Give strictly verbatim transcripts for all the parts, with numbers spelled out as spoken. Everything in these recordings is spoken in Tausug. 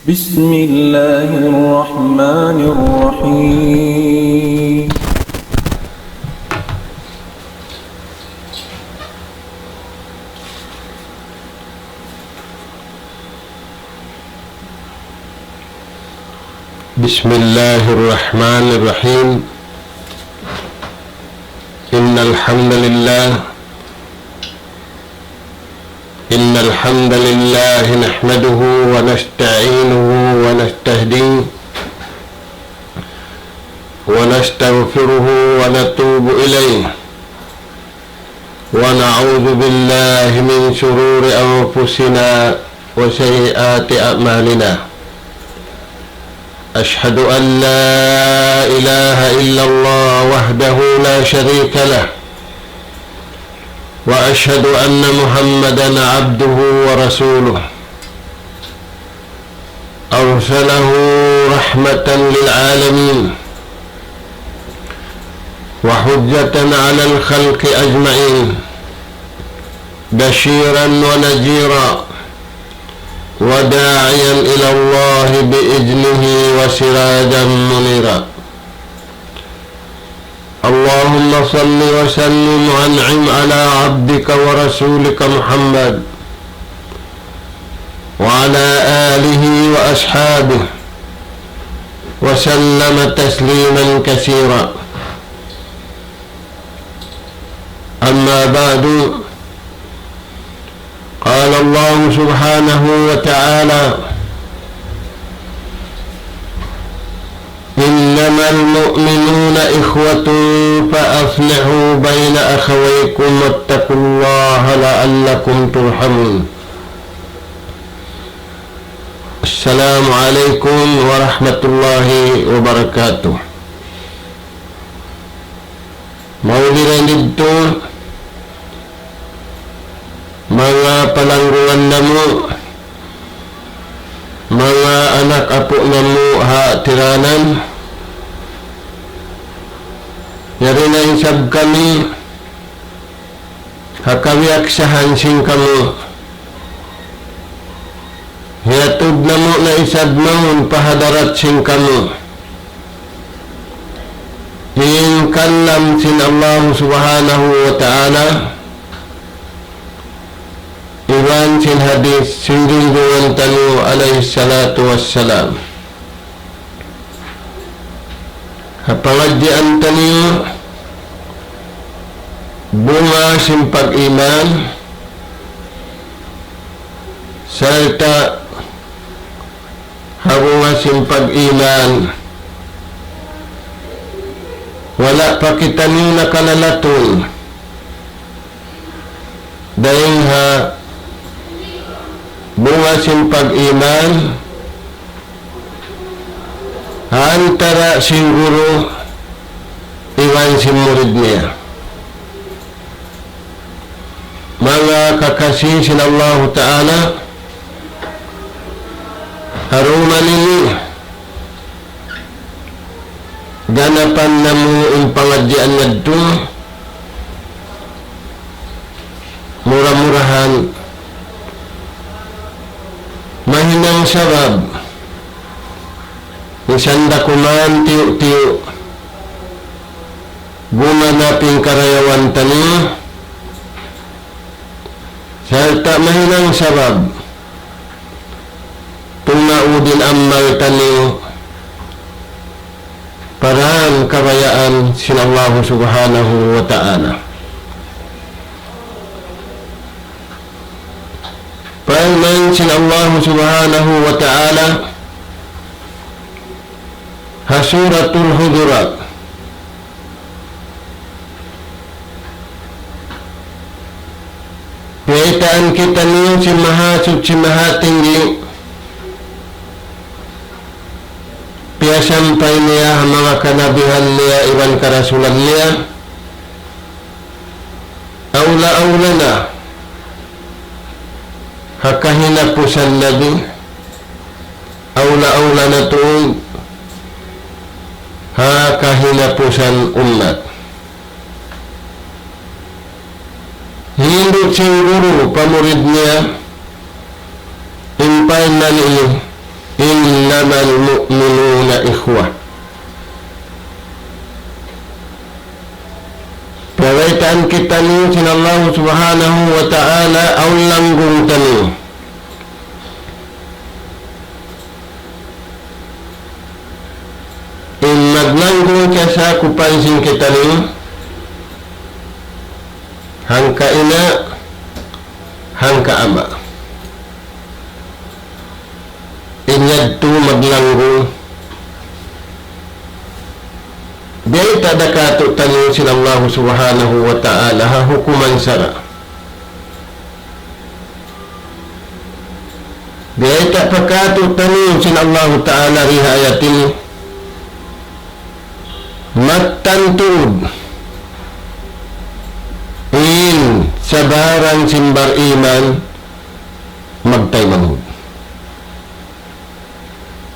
بسم الله الرحمن الرحيم. بسم الله الرحمن الرحيم. إن الحمد لله إن الحمد لله نحمده ونستعينه ونستهديه ونستغفره ونتوب إليه، ونعوذ بالله من شرور أنفسنا وسيئات أعمالنا. أشهد أن لا إله إلا الله وحده لا شريك له، وأشهد أن محمدا عبده ورسوله، أرسله رحمة للعالمين وحجة على الخلق أجمعين، بشيرا ونذيرا، وداعيا إلى الله بإذنه وسراجا منيرا. اللهم صل وسلم وأنعم على عبدك ورسولك محمد وعلى آله وأصحابه وسلم تسليما كثيرا. أما بعد، قال الله سبحانه وتعالى: إنما المؤمنون إخوة فأصلحوا بين أخويكم واتقوا الله لعلكم ترحمون. السلام عليكم ورحمة الله وبركاته. Mauli dayn didtu, manga palanggungan namu', manga anak apu' namu' ha tiranan, yari na isab kami ha kabiyaksahan sin kamu'. Hiyatud namu' na isab mawn pa hadarat sin kamu' in kalam sin Allah Subhanahu wa Ta'ala iban sin hadith sin junjungan taniyu alayhi salatu wassalam. Ha pangadjian taniyu, bunga sin pag-iman, sarta' ha bunga sin pag-iman, wala' pa kitaniyu nakalalatun dayn ha bunga sin pag-iman, ha antara' sin guru iban sin murid niya. Manga kakasi sin Allahu Ta'ala, ha dum ini, ganapan namu' in pangadjian yadtu, mura-murahan mahinang sabab, misan da kuman tiyu'-tiyu', gumanap in karayawan taniyu, sarta' mahinang sabab tumaud in amal taniyu pa dān kabayaan sin Allahu Subhanahu wa Ta'ala. Parman sin Allahu Subhanahu wa Ta'ala ha Suratul Hujurat, biyaytaan kitaniyu sin Mahasuchi Mahatinggi, piyasampay niya ha manga kanabihan niya iban karasulan niya, awla-awla na ha kahinapusan nabi, awla-awla na tuud ha kahinapusan ummat. Hindu' sin guru pa murid niya, in parman ini, in إنما المؤمنون إخوة. Piyagaytaan kitaniyu sin Allah Subhanahu wa Ta'ala, awn langgung taniyu. In maglanggung kiyasa kupan sin kitaniyu, hangka ina', hangka ama'. In yadtu maglanggung. Biyayta' da kātu'niyu sin Allah Subhanahu wa Ta'ala ha hukuman sara'. Biyayta' pa kātu'niyu sin Allah Ta'ala di ha ayat ini. Mattan tuud in sabarang sin bariman magtaymanghud.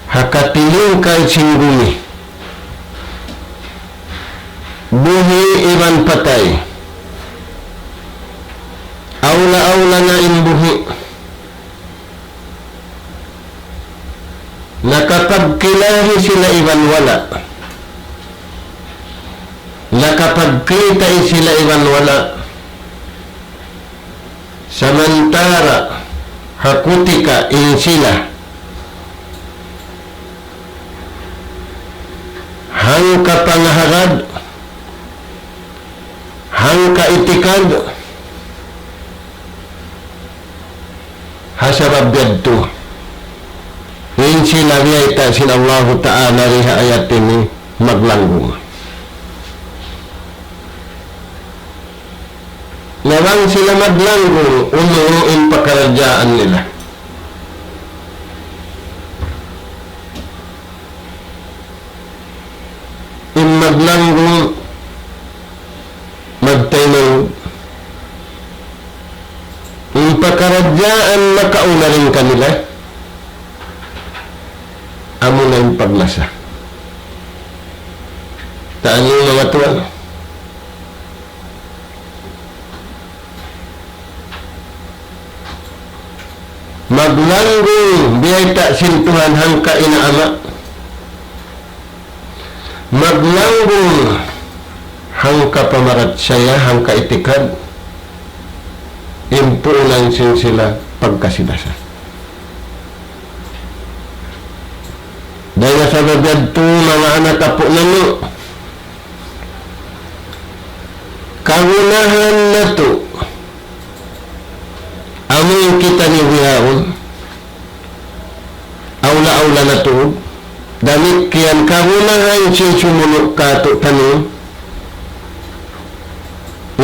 Ha katilingkal sin gumi, buhi' iban patay. Awla-awla na in buhi'. Nakapagkilahi sila iban wala'. Nakapagkita' sila iban wala'. Samantara' ha kutika in sila hangka pangahagad, hangka itikad, ha sabab yadtu, in sila biyayta' sin Allahu Ta'ala di ha ayat ini maglanggung. Na bang sila maglanggung, unu in pakaradjaan nila? In maglanggung, magtaymanghud, in pakaradjaan makauna dayn kanila, amuna in paglasa. Taani manga tuwan. Maglanggung biyayta' sin Tuhan hangka ina' ama'. Maglanggung hangka pamarachaya, hangka itikad. In puunan sin sila pagkasi-lasa. Dayn ha sabab yadtu, manga anak apu' natu', kagunahan natu', amu in kitaniyu bihaun, awla-awla natu', damikkiyan kagunahan sin sumunu' kātu'niyu,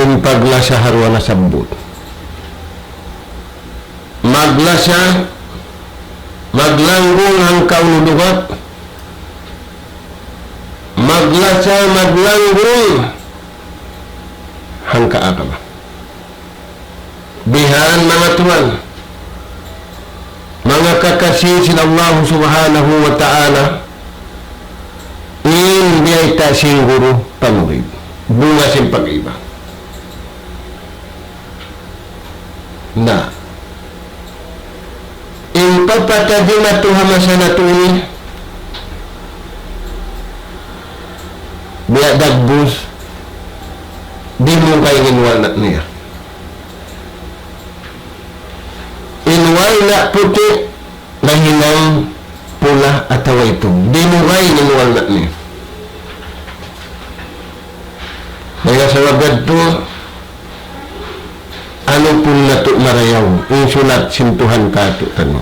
in paglasa ha duwa nasabbut. Maglasa, maglanggung hangka unu dugat. Maglasa, maglanggung hangka agama. Bihan manga tuwan, manga kakasi sin Allah Subhanahu wa Ta'ala, in biyayta' sin guru pa murid. Bunga sin pag-iba. Na, in pagpatadjimatu ha masa natu' ini, biya' dagbus, dimugay in walnut niya. In walnut puti', nahinang pula atawa itum. Dimugay in walnut niya. Dayn ha sabab yadtu, unu pun natu' marayaw, in sulat sin Tuhan kātu'niyu.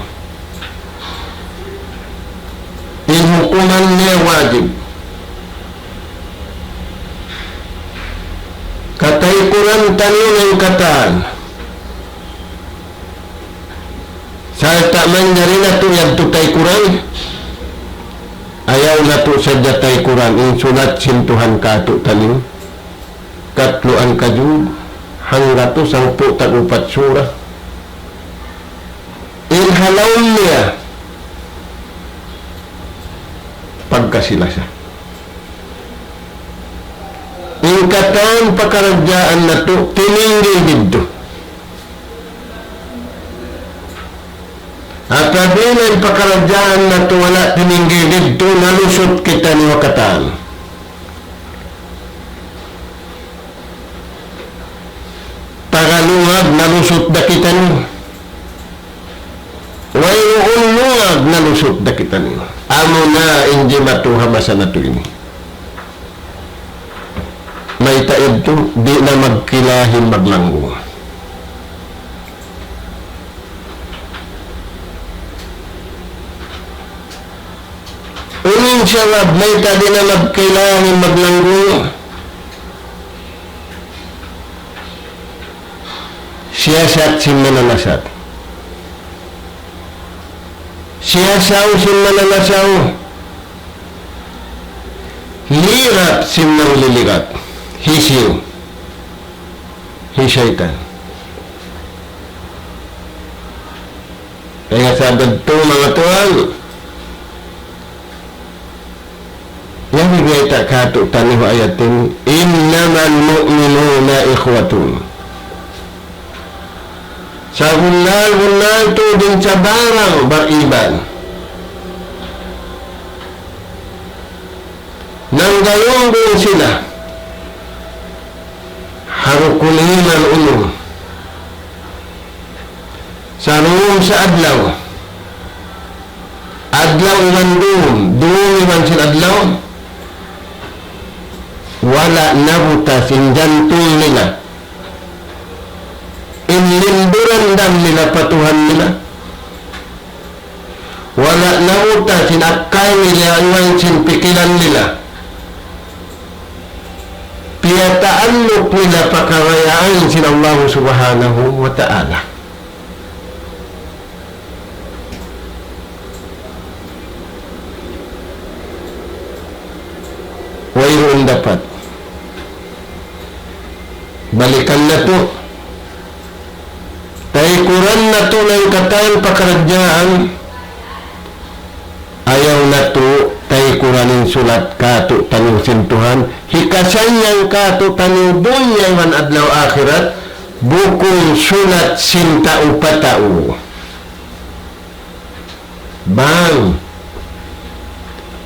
In hukuman niya wajib. Kataykuran taniyu in katan. Sarta' manjari natu' yadtu taykuran, ayaw natu' sadja taykuran in sulat sin Tuhan kātu'niyu. Katluan kajud, hanggatus hangpu' tag-upat sura. In ha lawm niya, pagkasi-lasa. In katan pakaradjaan natu' tininggil didtu. Apabila in pakaradjaan natu' wala' tininggil didtu, nalusut kitaniyu ha katan. Taga lungag nalusut da kitaniyu. Wayruun lungag nalusut da kitaniyu. Amuna in jimatu ha masa natu' ini. Mayta' yadtu, di' na magkilahin maglanggung. Unu in sabab mayta' di' na magkilahin maglanggung? Siyasat sin mananasat. Siyasaw sin mananasiyaw. Lirat sin manglilirat. Hisiyu? Hi saytan. Kaya sabab tu manga tuwan, yan in bayta' katu'taniyu ha ayat ini, إنما المؤمنون إخوة. Sabunnal-bunnal tuud in sabarang bariman, nanggayungbung sila ha rukun iman unum. Sa dum sa adlaw. Adlaw iban dum, dum iban sin adlaw. Wala' nabutas in jantung nila. In linduran dam nila pa Tuhan nila. Wala' nabutas in akkal nila iban sin pikilan nila. Piyataalluk nila pa kabayaan sin Allah Subhanahu wa Ta'ala. Wayruun dapat. Balikan natu'. Taykuran natu' na in katan pakaradjaan. Ayaw natu' taykuran in sulat katu'taniyu sin Tuhan. Hikasannyang katu'taniyu dunya iban adlaw akhirat. Bukun sulat sin tau pa tau. Bang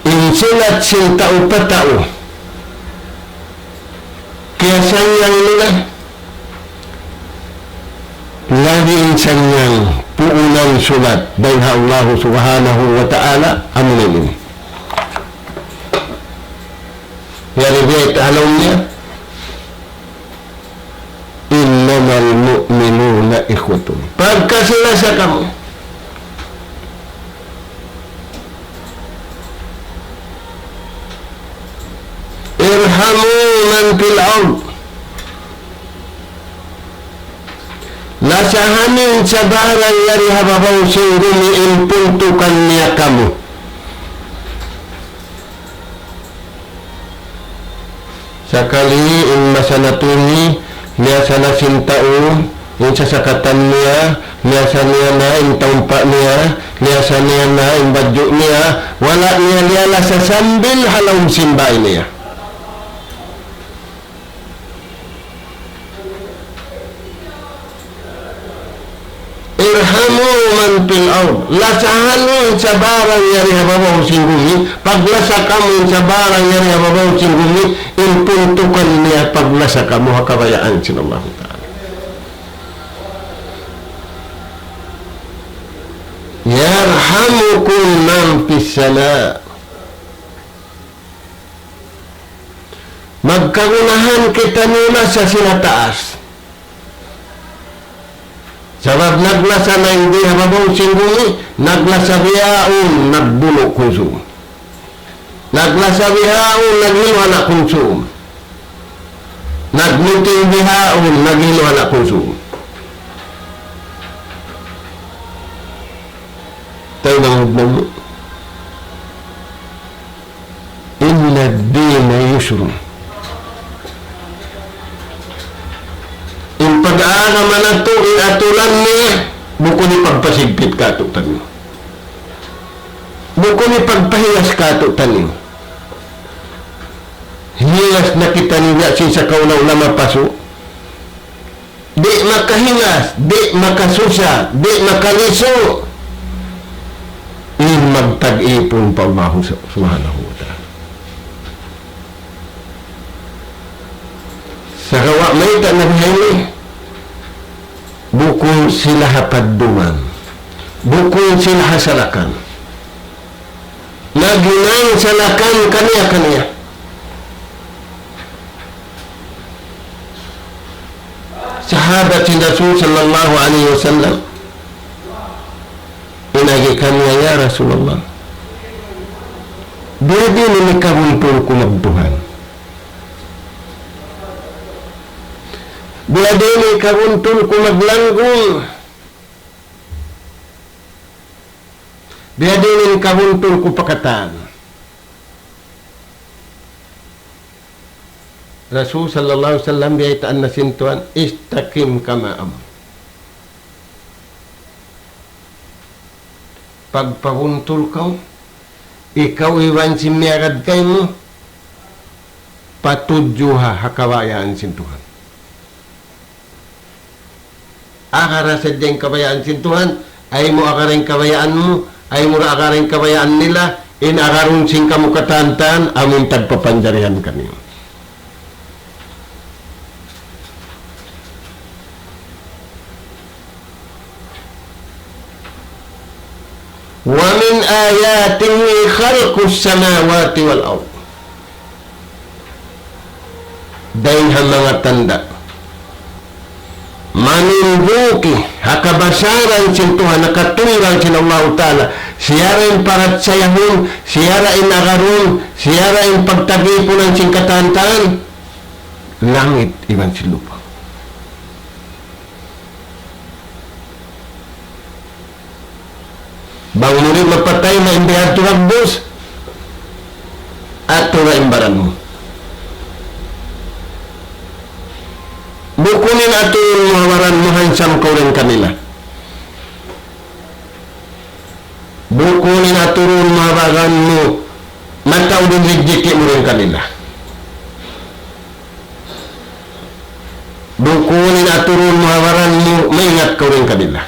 in sulat sin tau pa tau, kiyasannyang nila, labi in sannyang puunan sulat dayn ha Allah Subhanahu wa Ta'ala, amuna ini. Yari biyayta' ha lawm niya, إنما المؤمنون إخوة. Pagkasi-lasa kamu. ارحموا من في الأرض. Lasahan in sabarang yari ha babaw sin gumi in puntukan niya kamu. Sakali in masa natu' ini, miyasa na sin tau in sasakatan niya, miyasa niya na in taumpa' niya, miyasa niya na in badju' niya, wala' niya liyalasa sambil ha lawm sin bāy niya. ارحموا من في الأرض. Lasahan in sabarang yari ha babaw sin gumi. Paglasa kamu in sabarang yari ha babaw sin gumi, in puntukan niya paglasa kamu ha kabayaan sin Allahu Ta'ala. يرحمكم من في السماء. Magkagunahan kitaniyu na sa sila taas. Sabab naglasa na in di ha babaw sin gumi, naglasa bihaun, nagbunu' kunsum. Naglasa bihaun, naghilu anak kunsum. Nagmiting bihaun, naghilu anak kunsum. Tayo bang hubnam mu. إن الدين يسر. In pag-agama natu', in aturan niya, bukun in pagpasigpit katu'taniyu. Bukun in pagpahilas katu'taniyu. Hilas na kitaniyu biya' sin sakaula-ula mapasu'. Di' makahilas, di' makasusa, di' makalisu'. in magtag-ipun pa Allahu Subhanahu wa Ta'ala. Sagawa' mayta' na bihaini, bukun sila ha padduman, bukun sila ha salakan. Naghinang salakan kaniya-kaniya. Sahabat sin Rasul sallallahu alayhi wasallam, in agi kaniya, "Ya Rasulullah, biyadiin in kabuntul ku magtuhan? Biyadiin in kabuntul ku maglanggung? Biyadiin in kabuntul ku pa katan?" Rasul sallallahu alayhi wasallam biyaytaan na sin Tuhan, "استقم كما أمرت." Pagpabuntul kaw, ikaw iban sin miyagad kaymu, patudju ha, ha kabayaan sin Tuhan. Agara sadja in kabayaan sin Tuhan, ayaw mu agara in kabayaan mu, ayaw mu ra agara in kabayaan nila, in agarun sin kamu katan-katan, amun tagpapanjarihan kaniyu. ومن آياته خلق السماوات والأرض. Dayn ha manga tanda'. Manunjuki ha kabasaran sin Tuhan, ha katunggal sin Allahu Ta'ala. Siya ra in parachayahun, siya ra in agarun, siya ra in pagtag-ipunan sin katan-katan. Langit iban sin lupa'. Bang mu di' mapatay, na in bihadtu hagbus, atura in baran mu. Bukun in aturun mu ha baran mu, handsome kaw dayn kanila. Bukun in aturun mu ha baran mu, mataud in rijiki' mu dayn kanila. Bukun in aturun mu ha baran mu, maingat kaw dayn kanila.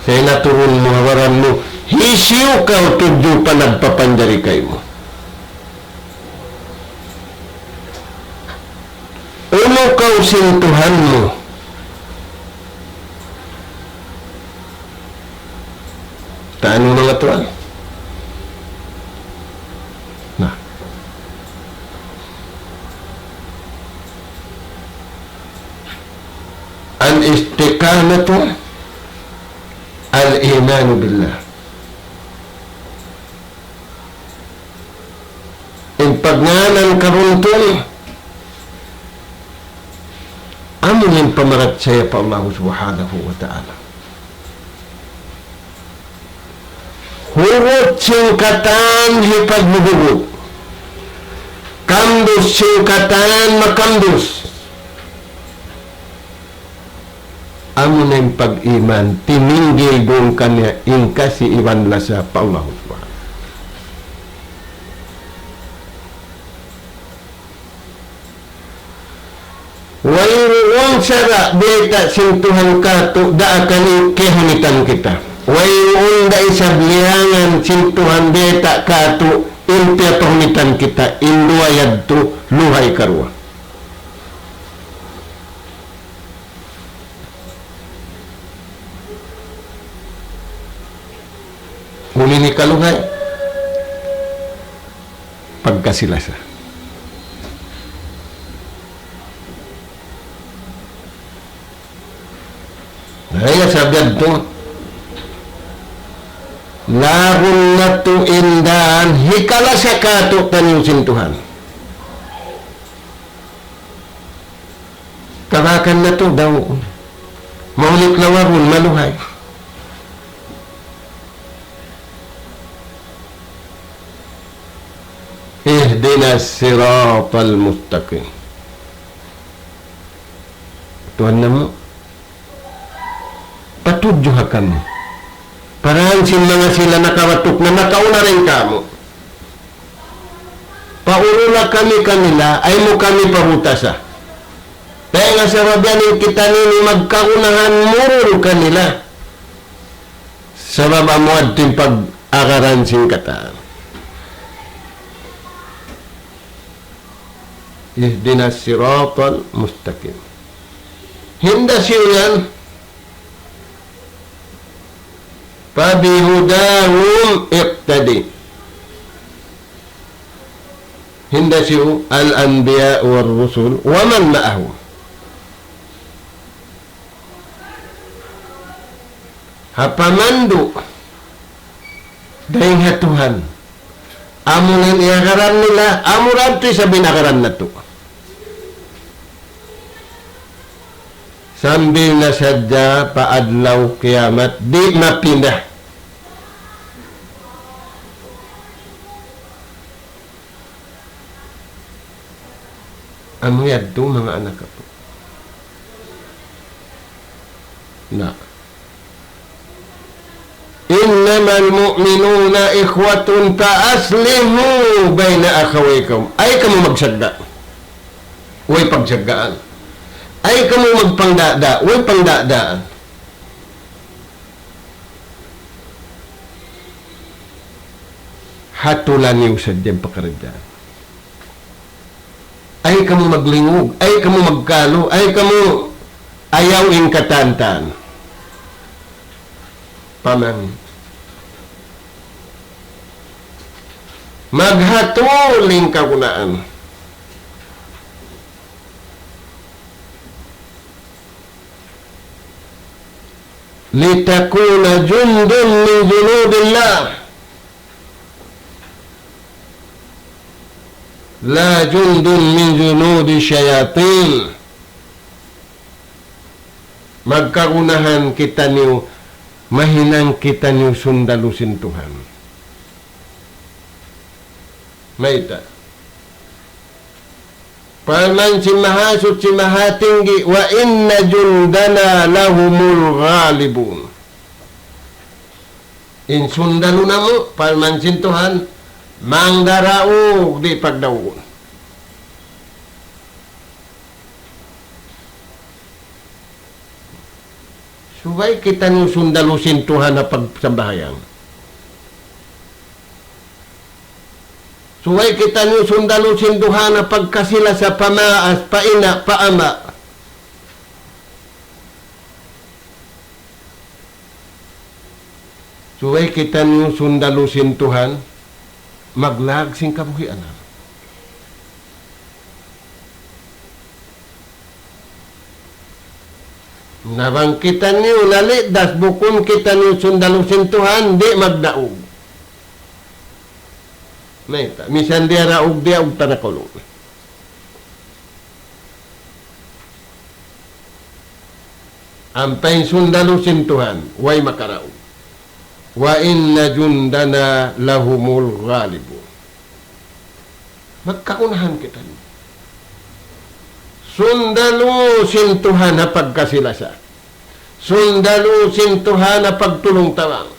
Sa' in aturun mu ha baran mu, hisiyu kaw tudju pa nagpapanjari kaymu? Unu kaw sin Tuhan mu? Taanu manga tuwan? Na. الاستقامة الإيمان بالله. In pagngānan kabuntul, amu in pamarachaya pa Allahu Subhanahu wa Ta'ala. Hugut sin katan hipaghugut. Kambus sin katan makambus. Amu na in pag-iman, timinggil duun kaniya in kasi iban lasa pa Allah Subhanahu. Wayruun sara' biyayta' sin Tuhan kātu' daakan in kiyahunitan kita. Wayruun da isab liyangan sin Tuhan biyayta' kātu' in piyapahunitan kita, in duwa yadtu luhay karuwa. Unu in hikaluhay? Pagkasi-lasa. Na, ya, sabab yadtu, lagun natu' in dān hikalasa kātu'niyu sin Tuhan. Tabakan natu' daw. Mahunit lawagun, maluhay. اهدنا الصراط المستقيم. Tuhan namu', patudju ha kami. Paraan sin manga sila nakabatuk na makauna dayn kāmu'. Paurula kami kanila, ayaw mu kami pabutasa. Dayn ha sabab yan in kita ini magkaunahan murul kanila. Sabab amu yadtu in pag-agaran sin katan. اهدنا الصراط المستقيم. Hinda siyu yan, فبهداهم اقتده. Hinda siyu الأنبياء والرسل ومن معهم. Ha pamandu' dayn ha Tuhan. Amu in iyagaran nila, amu ra yadtu isab in agaran natu'. Sambil na sadja pa adlaw kiyamat, di' mapinda. Amu yadtu manga anak aku. Na. إنما المؤمنون إخوة فأصلحوا بين أخويكم. Ayaw kamu magsagga'. Way pagsaggaan. Ayaw kamu magpangdada'. Way pangdadaan. Hatulan niyu sadja in pakaradjaan. Ayaw kamu maglingug, ayaw kamu magkalu, ayaw kamu ayaw in katan-katan. Pamang. Maghatul in kagunaan. لتكون جند من جنود الله لا جند من جنود الشياطين. Magkagunahan kitaniyu, mahinang kitaniyu sundalu sin Tuhan. Mayta'? Parman sin Mahasuchi Mahatinggi, وإن جندنا لهم الغالبون. In sundalu namu', parman sin Tuhan, mangdaraug di' pagdaugun. Subay kitaniyu sundalu sin Tuhan ha pagsambahayang. Subay kitaniyu sundalu sin Tuhan ha pagkasi-lasa pa maas, pa ina', pa ama'. Subay kitaniyu sundalu sin Tuhan, maglag sin kabuhianan. Na bang kitaniyu nalidas, bukun kitaniyu sundalu sin Tuhan, di' magdaug. Mayta', misan diyaraug, diyaug ta na kalu. Ampa in sundalu sin Tuhan, way makaraug. وإن جندنا لهم الغالبون. Magkagunahan kitaniyu. Sundalu sin Tuhan ha pagkasi-lasa. Sundalu sin Tuhan ha pagtulung-tabang.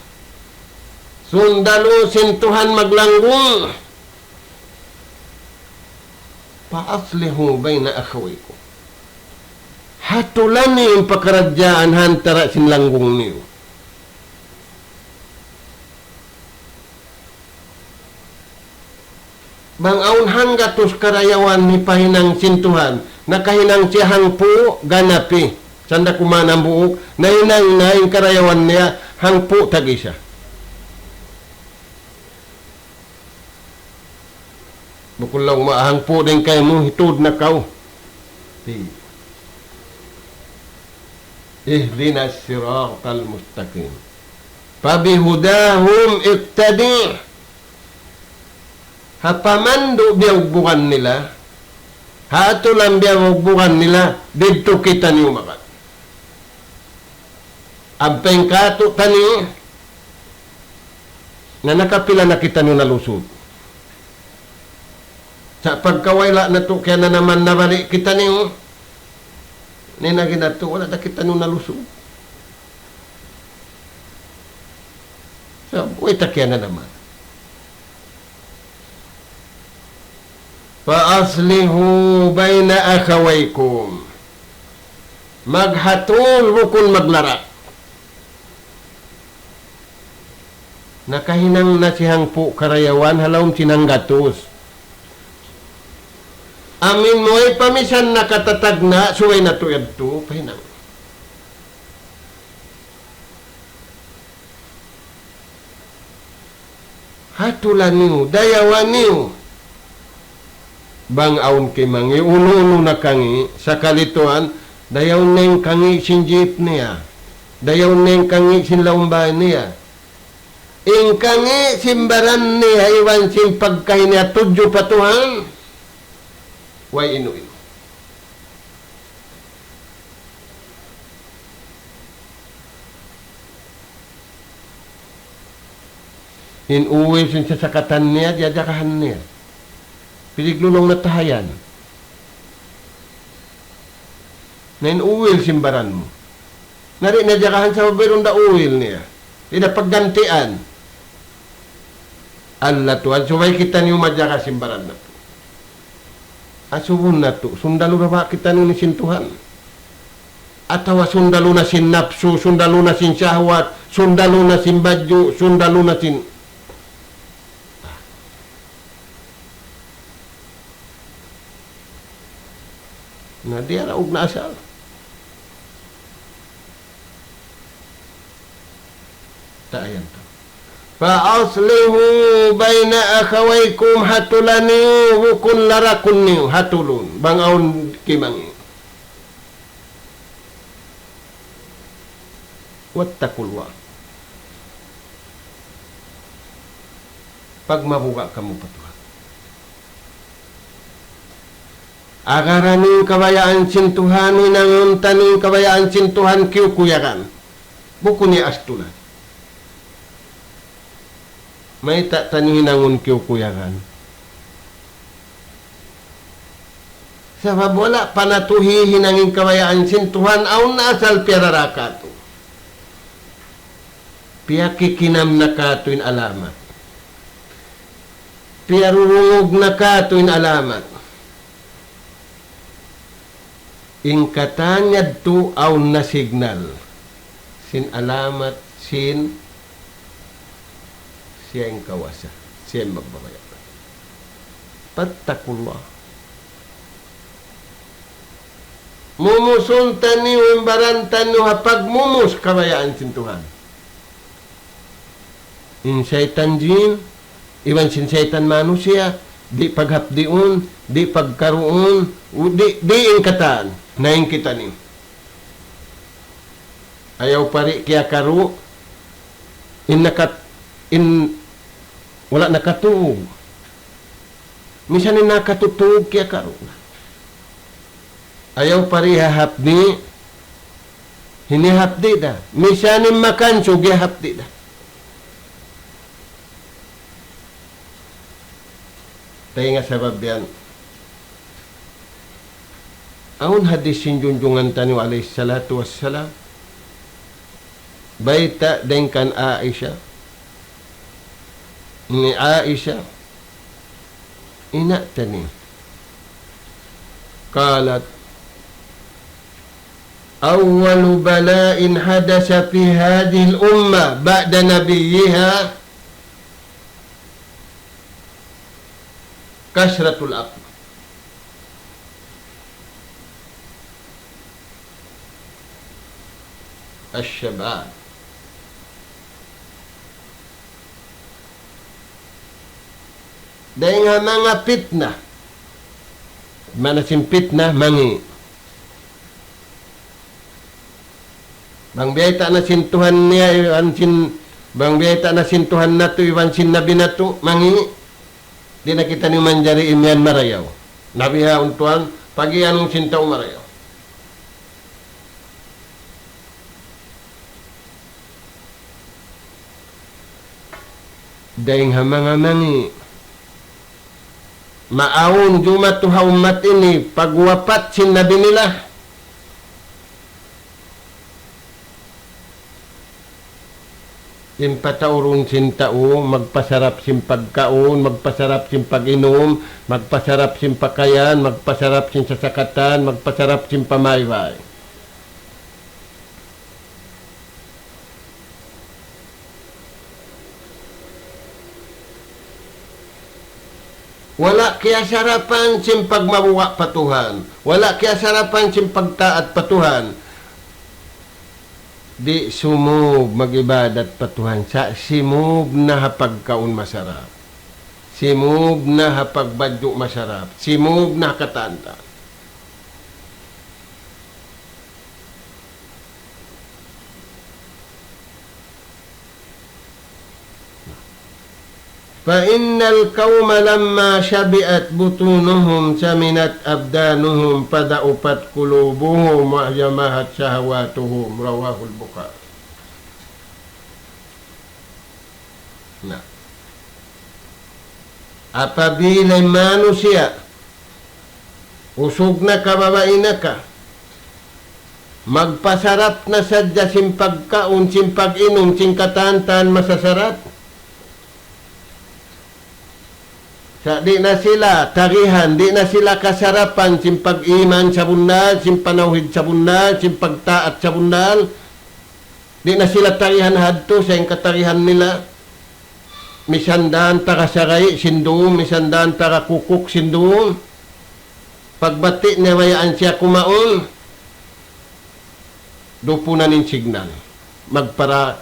Sundalu sin Tuhan maglanggung. فأصلحوا بين أخويكم. Hatulan niyu in pakaradjaan ha antara' sin langgung niyu. Bang awn hanggatus karayawan hipahinang sin Tuhan, nakahinang siya hangpu', ganapi, sanda kuman hambuuk, nahinang na in karayawan niya hangpu' tag-isa. Bukun laung mu hangpu' dayn kaymu, hitud na kaw. Di. اهدنا الصراط المستقيم. فبهداهم اقتده. Ha pamandu' biyugbugan nila, ha atulan biyugbugan nila, didtu kitaniyu magad. Ampa in katu' taniyu, na nakapila na kitaniyu nalusud. Sa' pagka wayla' natu' kiyananaman, nabali' kitaniyu, na in agi natu', wala' na kitaniyu nalusud. Sa' way ta kiyananaman. فأصلحوا بين أخويكم. Maghatul bukun maglarak. Nakahinang na sin hangpu' karayawan ha lawm sin hanggatus. Amin mu ay pamisan nakatatagna', subay natu' yadtu, pahinang. Hatulan niyu, dayawan niyu. Bang awn kimangi', unu-unu na kangi', sakali tuwan, dayawun na in kangi' sin jeep niya. Dayawun na in kangi' sin lawm bāy niya. In kangi' sin baran niya iban sin pagkahi niya tudju pa Tuhan, way inu-inu. In uwil sin sasakatan niya, jajagahan niya. Pijiglulung na tahayan. Na in uwil sin baran mu. Na di' na jagahan sabab wayruun da uwil niya. Di' na paggantian. Allah Tuhan, subay kitaniyu majaga sin baran natu'. Asubuhun natu', sundalu ra ba kitaniyu ini sin Tuhan? Atawa sundalu na sin napsu, sundalu na sin shahwat, sundalu na sin badju', sundalu na sin Na diyaraug na asal. Ta' yan tu. فأصلحوا بين أخويكم, hatulan niyu bukun larakun niyu, hatulun. Bang awn kimangi'. واتقوا الله. Pagmabuga' kamu pa Tuhan. Agara niyu in kabayaan sin Tuhan, hinangun taniyu in kabayaan sin Tuhan kiyukuyagan. Bukun niya astulan. Mayta' taniyu hinangun kiyukuyagan? Sabab wala' pa natu' hihinang in kabayaan sin Tuhan, awn na asal piyarara katu'. Piyakikinam na katu' in alamat. Piyarurungug na katu' in alamat. In katan yadtu awn na signal sin alamat sin siya in kawasa, siya in magbabaya'. فاتقوا الله. Mumusun taniyu in baran taniyu ha pagmumus kabayaan sin Tuhan. In saytan jin, iban sin saytan manusiya', di' paghapdiun, di' pagkaruun, u-, di', di' in katan, na in kitaniyu. Ayaw pari kiyakaru', in nakat-, in wala' nakatug. Misan in nakatutug kiyakaru'. Ayaw pari hahapdi', hinihapdi' da. Misan in makansug hihapdi' da. Dayn ha sabab yan. Awn hadis sin junjungan taniyu alayhi salatu wassalam. Bayta' dayn kan Aisha. Ini Aisha, ina' taniyu. قالت: أول بلاء حدث في هذه الأمة بعد نبيها كثرة الأكل. الشباب. Dayn ha manga pitna. Maana sin pitna, mangi'. Bang biyayta' na sin Tuhan niya, iban sin, bang biyayta' na sin Tuhan natu', iban sin Nabi natu', mangi'. Di' na kitaniyu manjari imiyan marayaw. Na bihaun tuwan, pag-iyanun sin tau marayaw. Dayn ha manga mangi'. Maawn jumatu ha ummat ini, pagwapat sin Nabi nila. In pataurun sin tau, magpasarap sin pagkaun, magpasarap sin pag-inum, magpasarap sin pakayan, magpasarap sin sasakatan, magpasarap sin pamaybay. Wala' kiyasarapan sin pagmabuga' pa Tuhan. Wala' kiyasarapan sin pagtaat pa Tuhan. Di' sumūb mag-ibadat pa Tuhan. Sa' simūb na ha pagkaun masarap. Simūb na ha pagbadju' masarap. Simūb na ha katan-katan. فإن القوم لما شبعت بطونهم سمنت أبدانهم فضعفت قلوبهم وجمحت شهواتهم. رواه البخاري. Na. Apabila in manusiya', usug na ka, babai na ka, magpasarap na sadja sin pagkaun, sin pag-inum, sin katan-katan masasarap. Sa' di' na sila tarihan, di' na sila kasarapan sin pag-iman sabunnal, sin panawhid sabunnal, sin pagtaat sabunnal. Di' na sila tarihan hadtu, sa' in katarihan nila, misan da antara saray sin dum, misan da antara kukuk sin dum. Pagbati' niya bayaan siya kumaun, dupunan in signal. Magpara,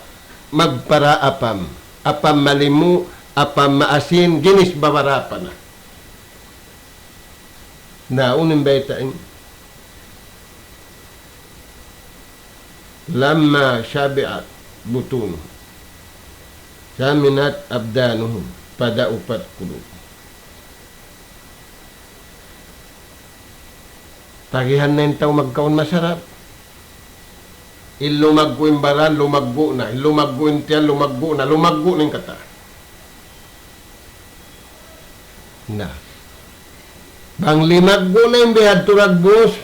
magpara apam. Apam malimu, apam maasin, ginis babara pa na. Na, unu in bayta' ini? لما شبعت بطونهم سمنت أبدانهم فضعفت قلوبهم. Tarihan na in tau magkaun masarap. In lumaggu' in baran, lumaggu' na. In lumaggu' in tiyan, lumaggu' na. Lumaggu' na in katan. Na. Bang limaggu' na in bihadtu dagbus,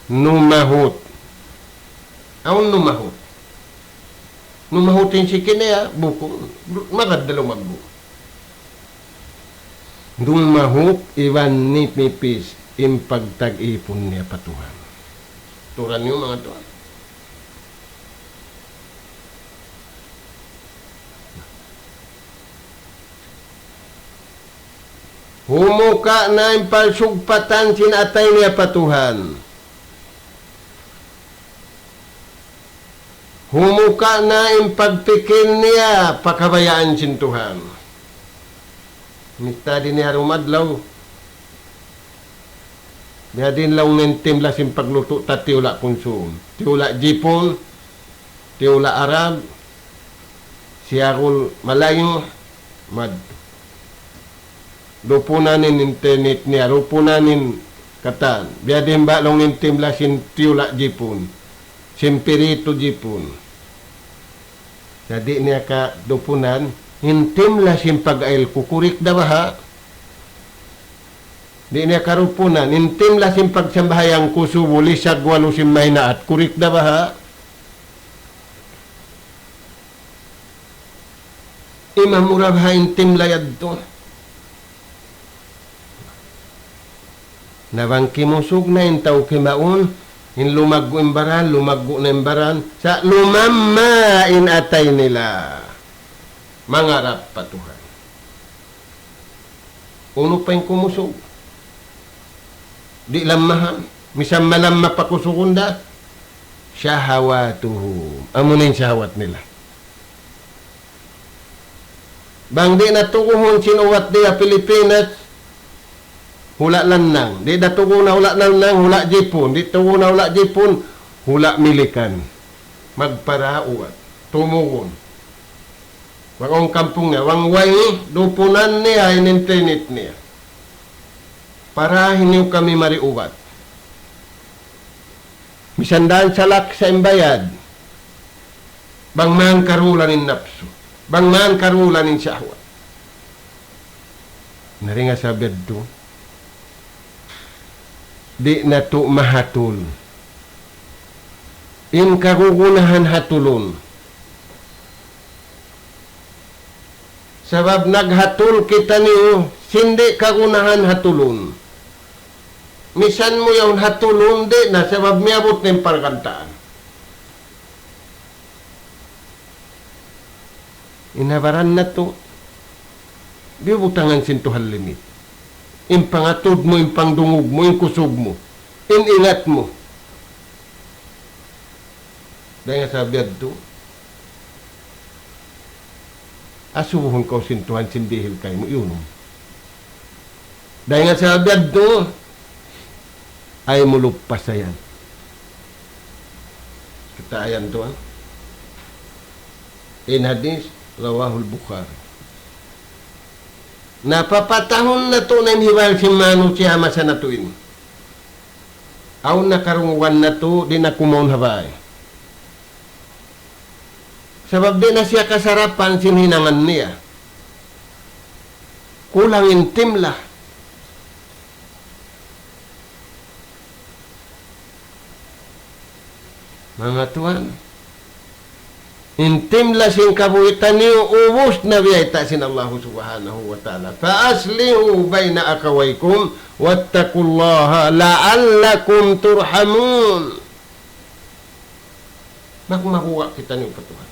numahut. Awn numahut. Numahut in siki niya, bukun. Magad na lumaggu'. Dumahuk iban nipipis in pagtag-ipun niya pa Tuhan. Turan niyu manga tuwan. Humuka na in pagsugpatan sin atay niya pa Tuhan. Humuka na in pagpikil niya pa kabayaan sin Tuhan. Mitta di' niya rumadlaw. Biya' diin laung niya in timla sin paglutu' ta tiyula' kunsum. Tiyula' Jipun, tiyula' Arab, siyarul Malayu, mad. Dupunan in internet niya, dupunan in katan. Biya' diin ba laung niya in timla sin tiyula' Jipun, sin piritu Jipun. Na di' niya kadupunan, in timla sin pag-ayil ku kurik da baha'. Di' niya kadupunan, in timla sin pagsambahayang ku subu lisag walu sin mahinaat kurik da baha'. Imamura baha' in timla yadtu. Na bang kimusug na in tau kimaun, in lumaggu' in baran, lumaggu' na in baran, sa' lumamma in atay nila. Mangarap pa Tuhan. Unu pa in kumusug? Di' lammahan. Misan malamma pa kusugun da. Shahawatuhum. Amu na in shahawat nila. Bang di' na tuguhun sin ubat di ha Pilipinas, hula' lannang. Di' na tuguhun na hula' lannang, hula' Jipun. Di' tuguhun na hula' Jipun, hula' Milikan. Magpara ubat. Tumugun. Bang awn kampung niya, bang way, dupunan niya in internet niya. Parahi niyu kami mari ubat. Misan da in salak sa' in bayad. Bang man karulan in napsu. Bang man karulan in shahwat. Na dayn ha sabab yadtu, di' natu' mahatul in kagunahan hatulun. Sabab naghatul kitaniyu sin di' kagunahan hatulun. Misan mu yaun hatulun, di' na sabab miyabut na in pargantaan. In ha baran natu', biyubutangan sin Tuhan limit. In pangatud mu, in pangdungug mu, in kusug mu, in ingat mu. Dayn ha sabab yadtu, asubuhun kaw sin Tuhan sin dihil kaymu, iyunum. Dayn ha sabab yadtu, ayaw mu lupasan yan. Kita' yan tuwan. In hadith, rawahul Bukhari. Na papatahun natu' na in hibal sin manusiya' masa natu' ini. Awn na karungugan natu', di' na kumaun ha bay. Sabab di' na siya kasarapan sin hinangan niya. Kulang in timla. Manga tuwan, in timla sin kabuhi' taniyu ubus na biyayta' sin Allahu Subhanahu wa Ta'ala. فأصلحوا بين أخويكم واتقوا الله لعلكم ترحمون. Magmabuga' kitaniyu pa Tuhan.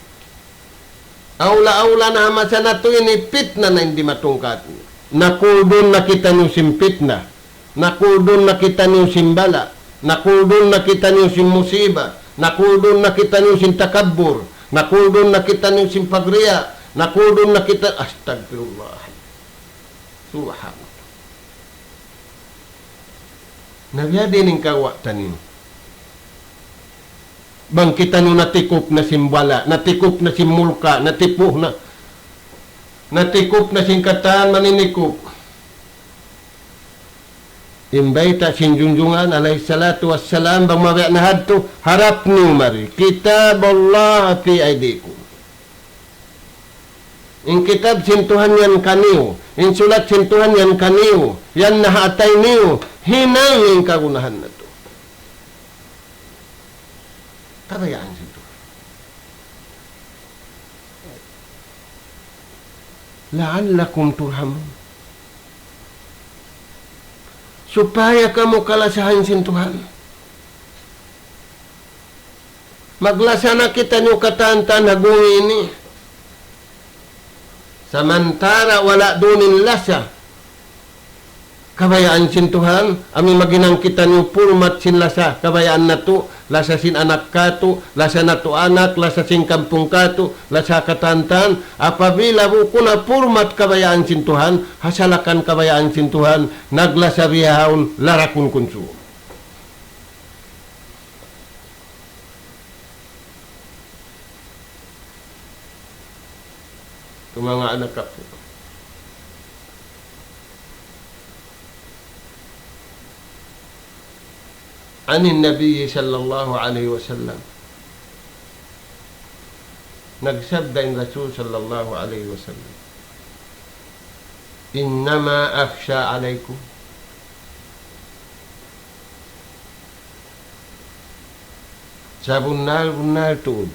Awla-awla na ha masa natu' ini pitna na in dimatung kātu'. Nakuldun na kitaniyu sin pitna. Nakuldun na kitaniyu sin bala'. Nakuldun na kitaniyu sin musiba. Nakuldun na kitaniyu sin takabbur. Nakuldun na kitaniyu sin pagriya'. Nakuldun na kita-, astagfirullah. Subhanallah. Na biya' diin in kawa' taniyu. Bang kitaniyu natikup na sin bala', natikup na sin mulka', natipu' na, natikup na sin katan manikup. In bayta' sin Junjungan alayhi salatu wassalam, bang mabiya' na hadtu, harap niyu mari. كتاب الله في أيديكم. In kitab sin Tuhan yan kaniyu, in sulat sin Tuhan yan kaniyu, yan na ha atay niyu, hinang in kagunahan natu'. Kabayaan sin Tuhan. لعلكم ترحمون. Supaya kamu kalasahan sin Tuhan. Maglasa na kitaniyu katan-katan ha gumi ini. Samantara' wala' duun in lasa kabayaan sin Tuhan, amu in maghinang kitaniyu purmat sin lasa kabayaan natu', lasa sin anak katu', lasa natu' anak, lasa sin kampung katu', lasa katan-katan. Apabila bukun na purmat kabayaan sin Tuhan, hasalakan kabayaan sin Tuhan, naglasa bihaun, larakun kunsu. Tumanga anak aku. عن النبي صلى الله عليه وسلم. Nagsabda in Rasul sallallahu alayhi wasallam, إنما أخشى عليكم. Sabunnal-bunnal tuud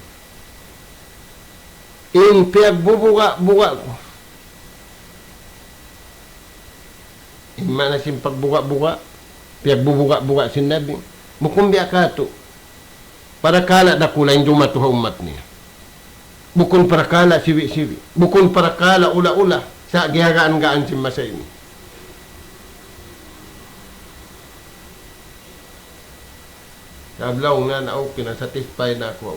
in piyagbubuga'-buga' ku. In maana sin pagbuga'-buga', piyagbubuga'-buga' sin Nabi. Bukun biya' katu'. Parakala' dakula' in jumatu ha ummat niya. Bukun parakala' sibi'-sibi'. Bukun parakala' ula-ula. Sa' giyagaan-gaan sin masa ini. Sabab laung niya na okay na, satisfy na aku.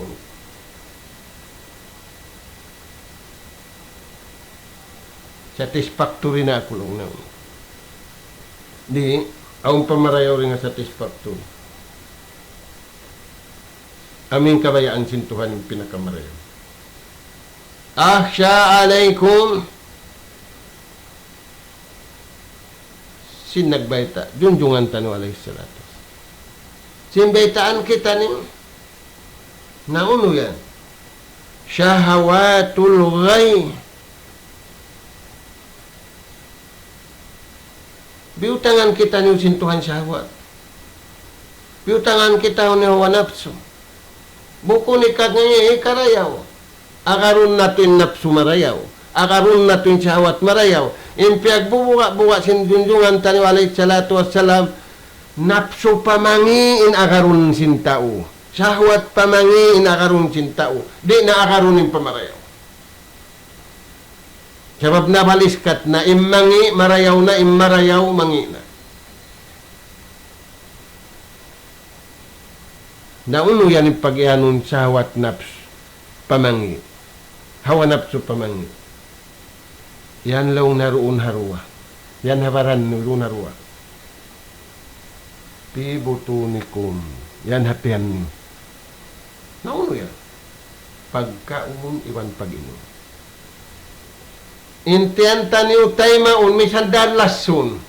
Satisfactory na aku laung niya. Di', awn pa marayaw dayn ha satisfactory. Amu in kabayaan sin Tuhan in pinakamarayaw. أخشى عليكم. Sin nagbayta', Junjungan taniyu alayhi salatu. Sin baytaan kitaniyu, na unu yan? شهوات الغي. Biyutangan kitaniyu sin Tuhan shahwat. Biyutangan kitaniyu hawa napsu. Bukun hikarayaw. Agarun natu' in napsu marayaw. Agarun natu' in shahwat marayaw. In piyagbubuga'-buga' sin Junjungan taniyu alayhi salatu wassalam, napsu pamangi' in agarun sin tau. Shahwat pamangi' in agarun sin tau. Di' na agarun in pamarayaw. Sabab nabaliskat na in mangi' marayaw na, in marayaw mangi' na. Na unu yan in pag-iyanun shahwat nafs pamangi'. Hawa nafsu pamangi'. Yan laung na duun ha duwa. Yan ha baran niyu duun ha duwa. Fi butunikum. Yan ha tiyan niyu. Na unu yan? Pagkaun iban pag-inum. In tiyan taniyu taymaun misan da lassun.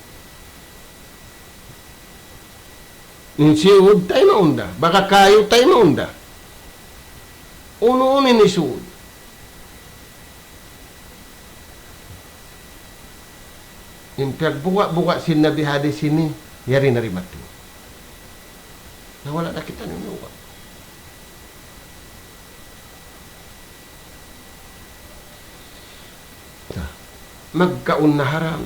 In siyud taymaun da. Baga kayu taymaun da. Unu-unu in siyud. In piyagbuga'-buga' sin Nabi hadis ini, yari na rimatu. Na wala' na kita niyuwa. Na, magkaun na haram.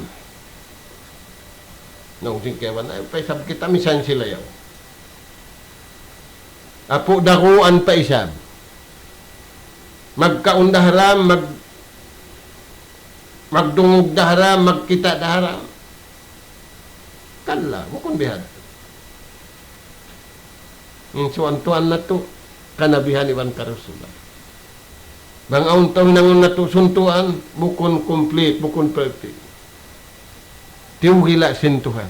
Na using kaibanan, ay, pa isab kita misan sila yaun. Apu' daguan pa isab. Magkaun da haram, mag-, magdungug da haram, magkita' da haram. Kalla, bukun bihadtu. In suntuan natu', kanabihan iban karasulan. Bang awn tau hinangun natu' suntuan, bukun complete, bukun perfect. Tiyuhila' sin Tuhan.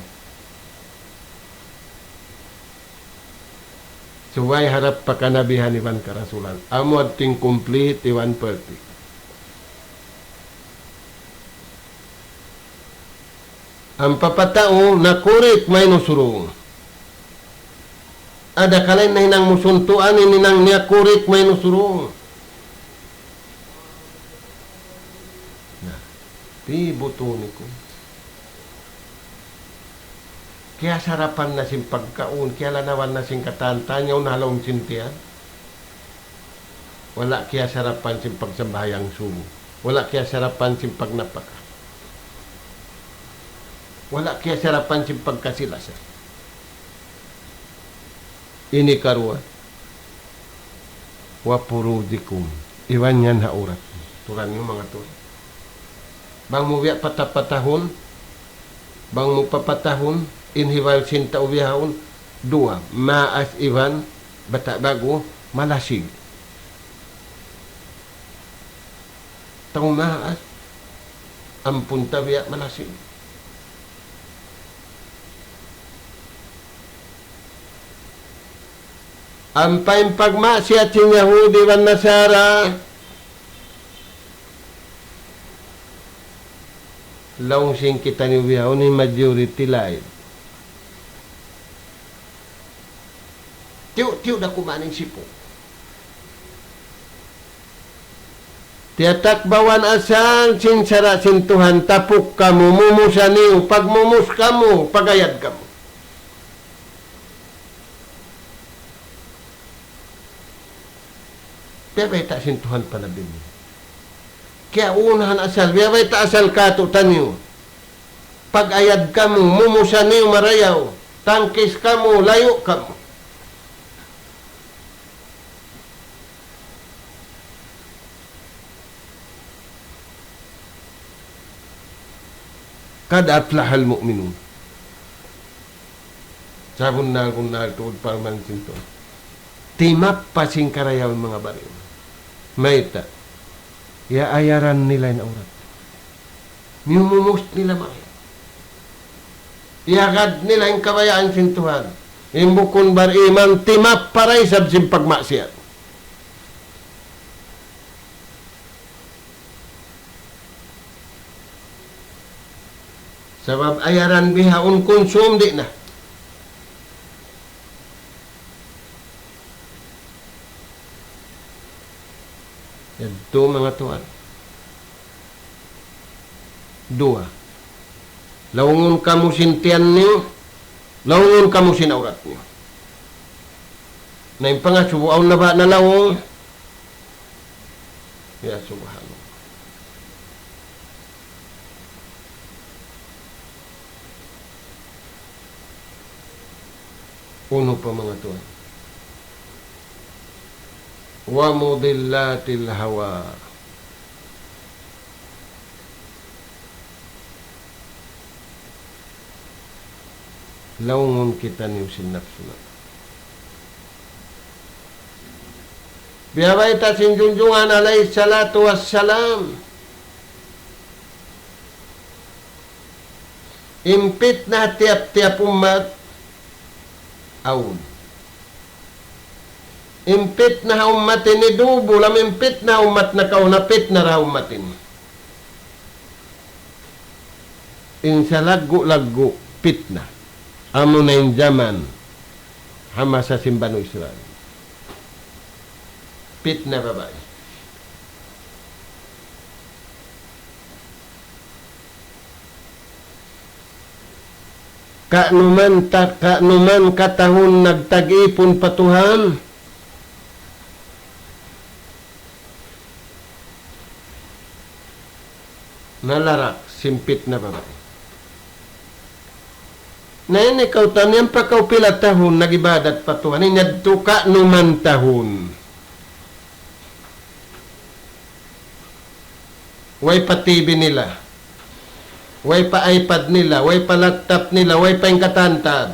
Subay harap pa kanabihan iban karasulan. Amu adting complete iban perfect. Ampa pa tau nakurik maynu surung. Ada kalain na hinang mu suntuan, in hinang niya kurik maynu surung. Na, fi butunikum. Kiyasarapan na sin pagkaun, kiyalanawan na sin katan-katan, yaun ha lawm sin tiyan. Wala' kiyasarapan sin pagsambahayang subu. Wala' kiyasarapan sin pagnapaka. Wala' kiyasarapan sin pagkasi-lasa. Ini karuwa. Wa furujikum. Iban yan ha urat. Turan niyu manga tuwan. Bang mu biya' pata-patahun, bang mu papatahun, in hibal sin tau bihaun, duwa, maas iban bata' ba'gu, malasig. Tau maas, ampun ta biya' malasig. Ampa in pagmaksiyat sin Yahudi iban Nasara, laung sin kitaniyu bihaun in majority lain. Tiyu'-tiyu' da kuman in sipu'. Tiyatak bawan asal sin sara' sin Tuhan, tapuk kamu, mumusa niyu, pagmumus kamu, pagayad kamu. Biya' bayta' sin Tuhan pa Nabi niya. Kiyaunahan asal, biya' bayta' asal katu'taniyu. Pag-ayad kamu, mumusa niyu marayaw, tangkis kamu, layu' kamu. قد أفلح المؤمنون. Sabunnal-bunnal tuud parman sin Tuhan. Timappa sin karayawan manga bariman. Mayta'? Iyaayaran nila in awrat. Miyumumus nila marayaw. Iyagad nila in kabayaan sin Tuhan. In bukun bariman, timappa da isab sin pagmaksiyat. Sabab ayaran bihaun kunsum di' na. Yadtu manga tuwan. Duwa. Laungun kamu sin tiyan niyu, laungun kamu sin awrat niyu. Na in pangasubu awn na ba nalaung? Ya subhanallah. Unu pa manga tuwan? ومضلات الهوى. Laungun kitaniyu sin napsu natu'. Biya' bayta' sin Junjungan alayhi salatu wassalam, in pitna tiyap-tiyap ummat awn. In pitna ha ummat ini dubul, amu in pitna ha ummat nakauna, pitna da ha ummat ini. In salaggu'-laggu' pitna, amuna in jaman ha masa sin Banu Israil. Pitna babai. Ka'numan ta-, ka'numan katahun nagtag-ipun pa Tuhan, nalarak sin pitna babai. Na ini kaw taniyan pa kaw pila tahun nag-ibadat pa Tuhan, in yadtu ka'numan tahun. Way pa T V nila. Way pa iPad nila. Way pa laptop nila. Way pa in katan-katan.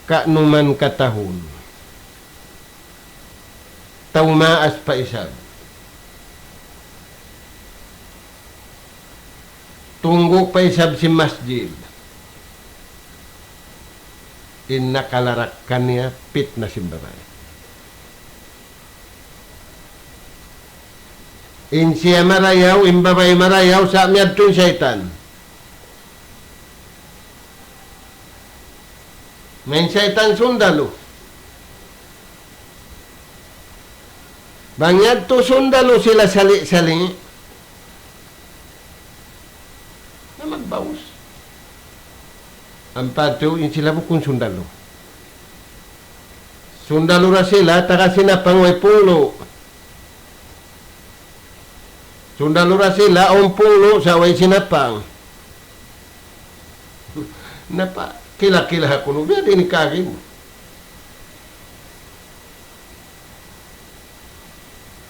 Ka'numan katahun. Tau maas pa isab. Tunggu' pa isab sin masjid. In nakalarak kaniya pitna sin babai. In siya marayaw, in babai marayaw, sa' miyadtu in saytan. Na in saytan sundalu. Bang yadtu sundalu sila sali'-sali'. Na magbaus. Ampa tu in sila bukun sundalu. Sundalu da sila, taga Sinapang way punglu'. Sundalu da sila, awn punglu', sa' way Sinapang. Na pa, kila-kila ha kunu', biya' diin in kagi mu.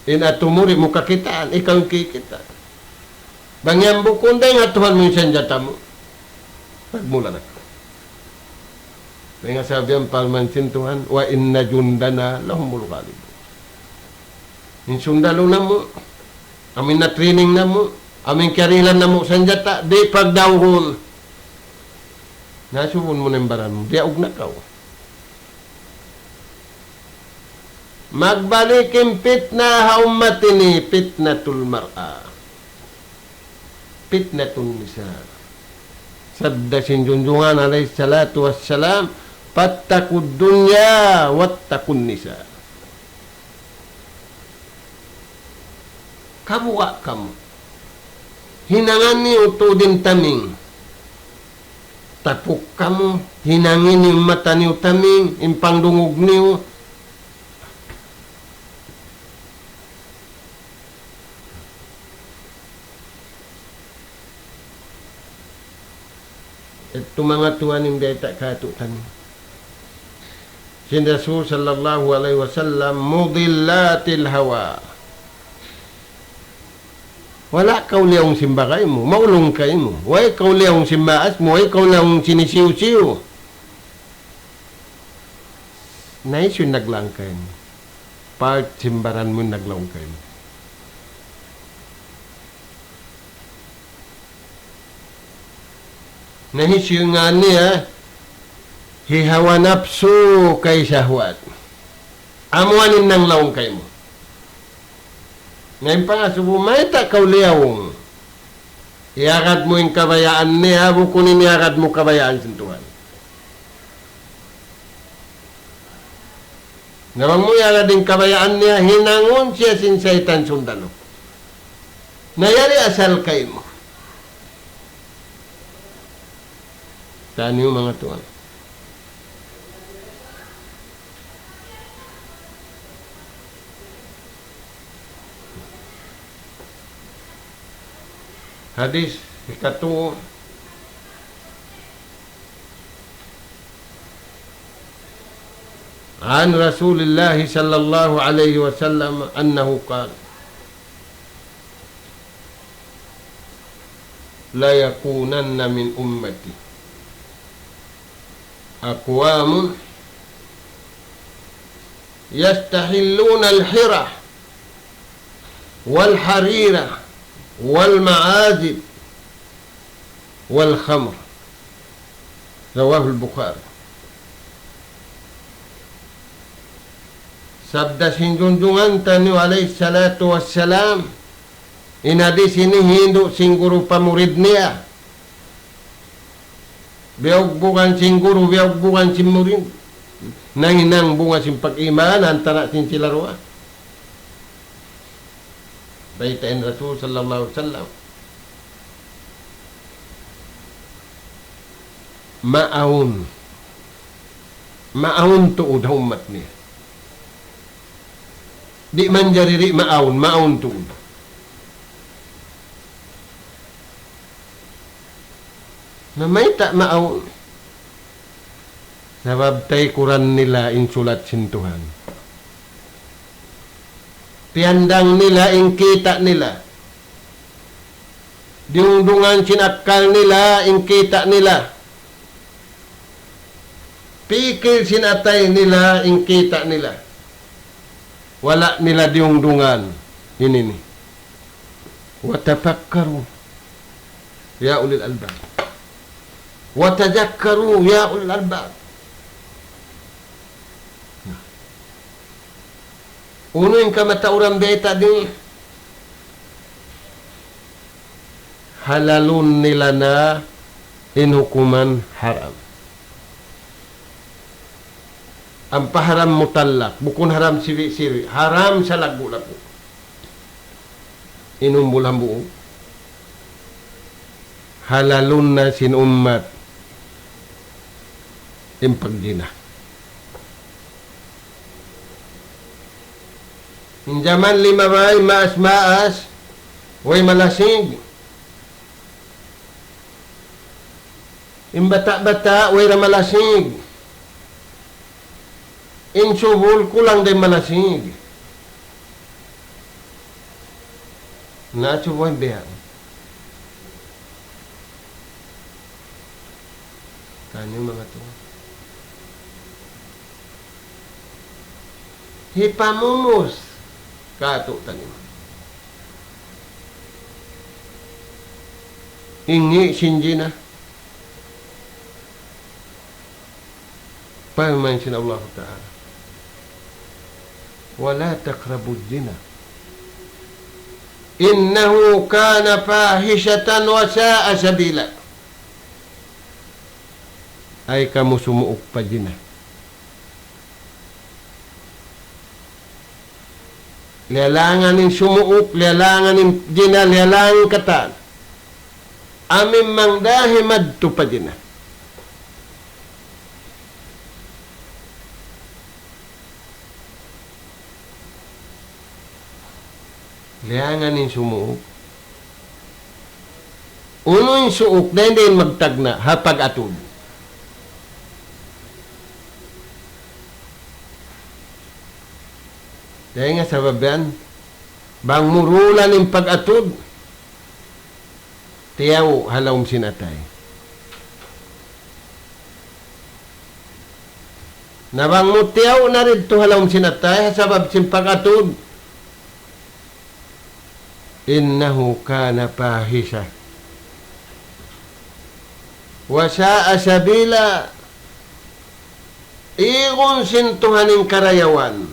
In atu mu di' mu kakitaan, ikaw in kikita'. Bang yan bukun dayn ha Tuhan mu in sanjata mu. Pagmula na. Dayn ha sabab yan parman sin Tuhan, وإن جندنا لهم الغالبون. In sundalu namu', amu in na-training namu', amu in kiyarihilan namu' sanjata, di' pagdaugun. Na subun mu na in baran mu, diyaug na kaw. Magbalik in pitna ha ummat ini, fitnatul mar'a. Fitnatun nisa. Sabda sin Junjungan alayhi salatu wassalam, فاتقوا الدنيا واتقوا النساء. Kabuga' kamu. Hinangan niyu tuud in taming. Tapuk kamu, hinangi niyu in mata niyu taming, in pangdungug niyu. Yadtu manga tuwan in bayta' kātu'niyu. Sin Rasul sallallahu alayhi wasallam, مضلات الهوى. Wala' kaw liyaung sin bagay mu, maulung kaymu. Way kaw liyaung sin maas mu, way kaw liyaung sin hisiyu-siyu. Na hisiyu in naglaung kaymu? Part sin baran mu in naglaung kaymu. Na hisiyu in ngān niya, hi hawa napsu kay shahwat. Amu yan in nanglaung kaymu. Na in pangasubu, mayta' kaw liyaung? Iyagad mu in kabayaan niya, bukun in iyagad mu kabayaan sin Tuhan. Na bang mu iyagad in kabayaan niya, hinangun siya sin saytan sundalu. Na yari asal kaymu. Taniyu manga tuwan. Hadis hikatu. عن رسول الله صلى الله عليه وسلم أنه قال: ليكونن من أمتي أقوام يستحلون الحرة والحرير والمعازف والخمر. رواه البخاري. Sabda sin Junjungan taniyu alayhi salatu wassalam, in hadis ini hindu' sin guru pa murid niya. Biyugbugan sin guru, biyugbugan sin murid. Nanghinang bunga sin pag-iman antara sin sila duwa. Bayta' in Rasul sallallahu alayhi wasallam. Maawn. Maawn tuud ha ummat niya. Di' manjari di' maawn, maawn tuud. Na mayta' maawn? Sabab taykuran nila in sulat sin Tuhan. Piyandang nila in kita' nila. Diyungdungan sin akkal nila in kita' nila. Pikil sin atay nila in kita' nila. Wala' nila diyungdungan in ini. وتفكروا يا أولي الألباب. وتذكروا يا أولي الألباب. Unu in kamatauran bayta' di? Halalun nila na in hukuman haram. Ampa haram mutallak, bukun haram siwi'-siwi', haram salaggu'-laggu'. In umbul hambuuk, halalun na sin ummat in pagjina. In jaman limabay, maas-maas, way malasig. In bata'-bata', way da malasig. In subul, kulang da in malasig. Na subul biya'. Taniyu manga tuwan. Hipamumus katu' taniyu. Ingi' sin jina. Parman sin Allahu Ta'ala, ولا تقربوا الزنا إنه كان فاحشة وساء سبيلا. Ayaw kamu sumuuk pa jina. Liyalangan in sumuuk, liyalangan in jina, liyalangan katan. Amu in mangdahi madtu pa jina. Liyalangan in sumuuk. Unu in suuk, dayn-dayn magtagna' ha pag-atud. Dayn ha sabab yan, bang murulan in pag-atud, tiyaw ha lawm sin atay. Na bang mu tiyaw na didtu ha lawm sin atay, ha sabab sin pag-atud, إنه كان فاحشة وساء سبيلا. Igun sin Tuhan in karayawan.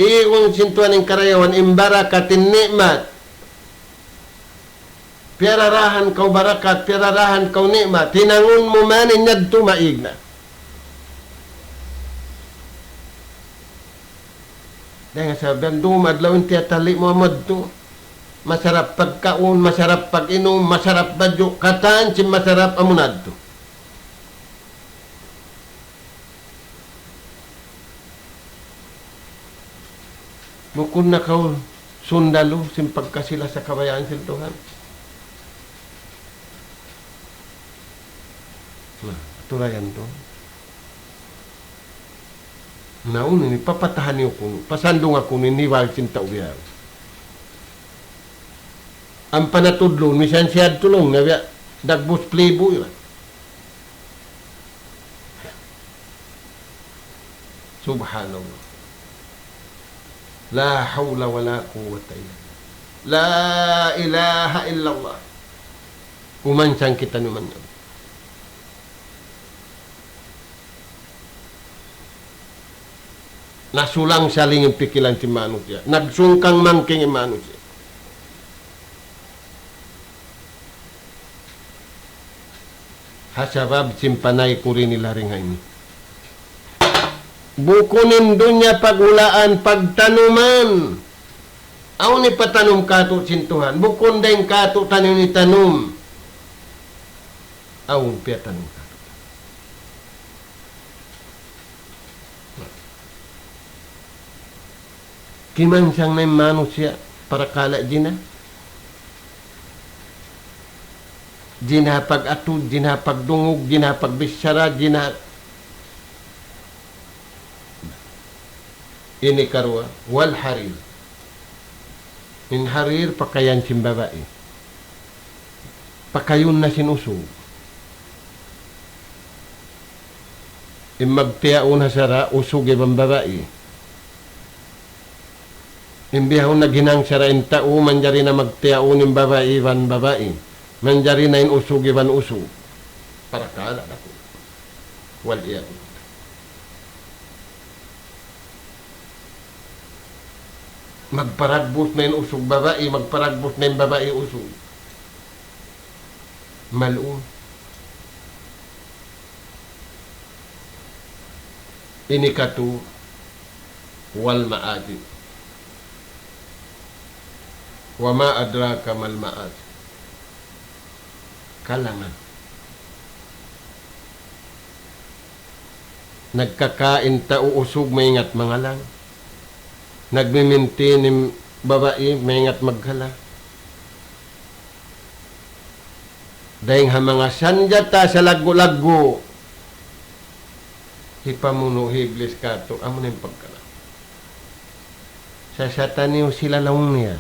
Igun sin Tuhan in karayawan, in barakat, in ni'mat. Piyararahan kaw barakat, piyararahan kaw ni'mat. Hinangun mu man in yadtu maig na. Dayn ha sabab yan, dum adlaw in tiyatali' mu amu yadtu. Masarap pagkaun, masarap pag-inum, masarap badju', katan sin masarap amu na yadtu. Bukun na kaw sundalu sin pagkasi-lasa kabayaan sin Tuhan. Na, aturayan tu. Na, unu ini, papatahan niyu kunu', pasandunga kunu' in hiwal sin tau biya' yan. Ampa na tudlun, misan siya tulung na biya', dagbus plibu yun. Subhanallah. La hawla wa la quwwata illa billah. La ilaha illallah. Kumansang kita naman yan. Nasulang-saling in pikilan sin manusiya'. Nagsungkang-mangking in manusiya'. Ha sabab sin panay kuri nila dayn ha ini. Bukun in dunya paghulaan, pagtanuman. Awn hipatanum kātu' sin Tuhan. Bukun dayn kātu'niyu in tanum. Awn piyatanum kātu'. Kimansang na in manusiya', parakala' jina. Jina pag-atud, jina pagdungug, jina pagbichara, jina. Ini karuwa, wal harir. In harir pakayan sin babai. Pakayun na sin usug. In magtiyaun ha sara', usug iban babai. In bihaun naghinang sara' in tau, manjari na magtiyaun in babai iban babai. Manjari na in usug iban usug. Parakala' na ku. Wal iyadu billah. Magparagbus na in usug babai, magparagbus na in babai usug. Mal'un. Ini katu' wal ma'asi. Wa ma adraka mal ma'asi. Kalangan. Nagkakain tau usug maingat mangalang. Nagmiminti in babai maingat magkala. Dayng ha manga sanjata salaggu'-laggu'. Hipamunu' hi Iblis kātu', amu na in pagkala. Sasataniyu sila laung niya.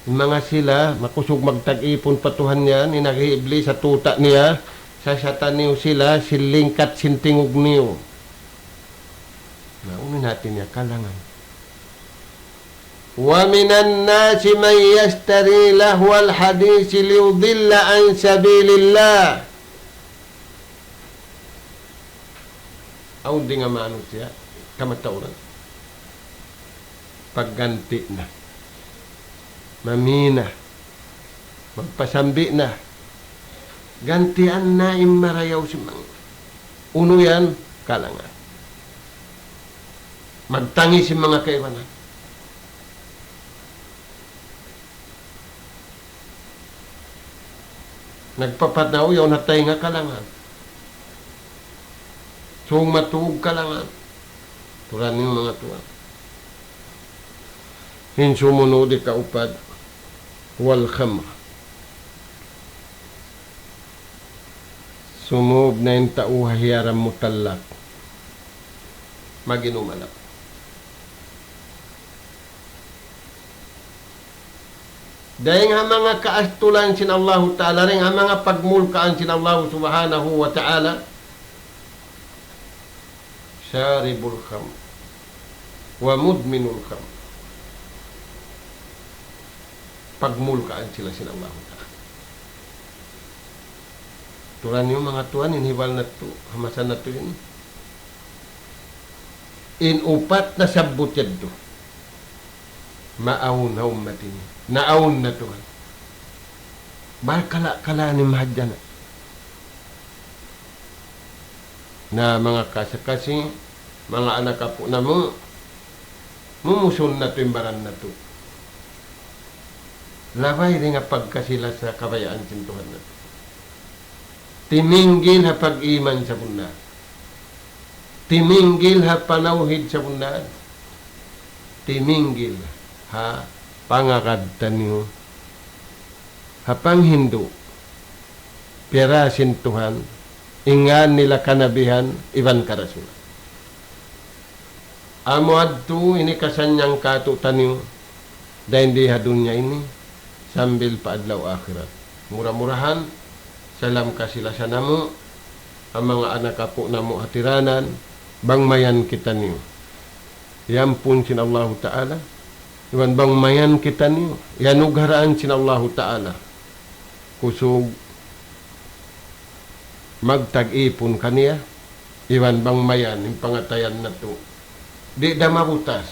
In manga sila, makusug magtag-ipun pa Tuhan yan, in agi Iblis ha tuta' niya, sasataniyu sila, sin lingkat sin tingug niyu. Na, unu in hati niya, kalangan. ومن الناس من يشتري لهو الحديث ليضل عن سبيل الله. Awn dayn ha manusiya', kamatauran. Pagganti' na. Mamī na. Magpasambi' na. Gantian na in marayaw sin manga. Unu yan? Kalangan. Magtangis sin manga kaibanan. Nagpapanaw yaun ha taynga kalangan. Sūng matūg kalangan. Turan niyu manga tuwan. In sumunud hikaupat, wal khamr. Sumūb na in tau ha hiyaram mutallak. Mag-inum alak. Dayng ha manga kaastulan sin Allahu Ta'ala, dayng ha manga pagmulkaan sin Allahu Subhanahu wa Ta'ala, شارب الخمر ومدمن الخمر. Pagmulkaan sila sin Allahu Ta'ala. Turan niyu manga tuwan in hibal natu', ha masa natu' ini. In upat nasabbut yadtu. Maawn ha ummat ini. Naawn na tuwan. Barkala'-kala' ini mahadjana. Na manga kasi-kasi, manga anak apu' namu', mumusun natu' in baran natu'. Labay dayn ha pagkasi-lasa kabayaan sin Tuhan natu'. Timinggil ha pag-iman sabunnal. Timinggil ha panawhid sabunnal. Timinggil ha pangagad taniyu ha panghindu', piyara sin Tuhan, in ngan nila kanabihan, iban karasulan. Amu yadtu ini kasannyang kātu'niyu, dayn di ha dunya ini, sambil pa adlaw akhirat. Mura-murahan, salam kasi-lasa namu', ha manga anak apu' namu' hatiranan, bang mayan kitaniyu iyampun sin Allahu Ta'ala, iban bang mayan kitaniyu iyanugharaan sin Allahu Ta'ala kusug magtag-ipun kaniya, iban bang mayan in pangatayan natu'. Di' da mabutas,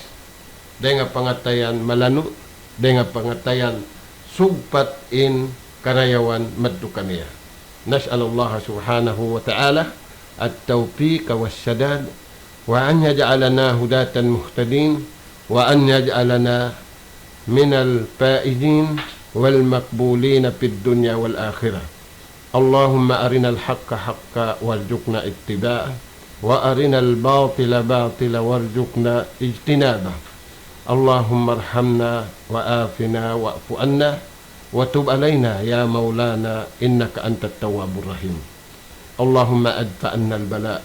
dayn ha pangatayan malanu', dayn ha pangatayan sugpat in karayawan madtu kaniya. نسأل الله سبحانه وتعالى التوفيق والسداد، وأن يجعلنا هداة مهتدين، وأن يجعلنا من الفائزين والمقبولين في الدنيا والآخرة. اللهم أرنا الحق حقا وارزقنا اتباعه، وأرنا الباطل باطلا وارزقنا اجتنابه. اللهم ارحمنا وعافنا واعف عنا وتب علينا يا مولانا إنك أنت التواب الرحيم. اللهم ادفع عنا البلاء.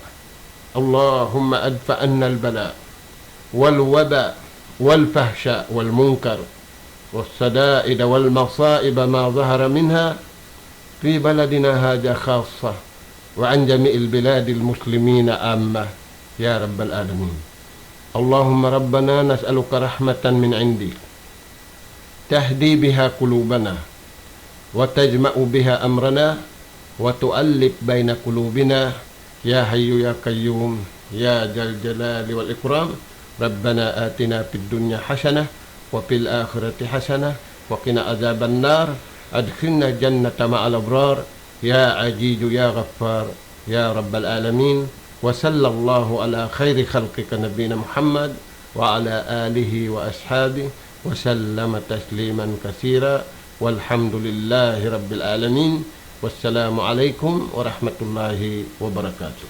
اللهم ادفع عنا البلاء والوباء والفحشاء والمنكر والشدائد والمصائب ما ظهر منها في بلدنا هذا خاصة، وعن جميع البلاد المسلمين عامة يا رب العالمين. اللهم ربنا نسألك رحمة من عندك تهدي بها قلوبنا وتجمع بها أمرنا وتؤلف بين قلوبنا يا حي يا قيوم يا ذا الجلال والإكرام. ربنا آتنا في الدنيا حسنة وفي الآخرة حسنة وقنا عذاب النار. أدخلنا الجنة مع الأبرار يا عزيز يا غفار يا رب العالمين. وصلى الله على خير خلقك نبينا محمد وعلى آله وأصحابه وسلم تسليما كثيرا. والحمد لله رب العالمين. والسلام عليكم ورحمة الله وبركاته.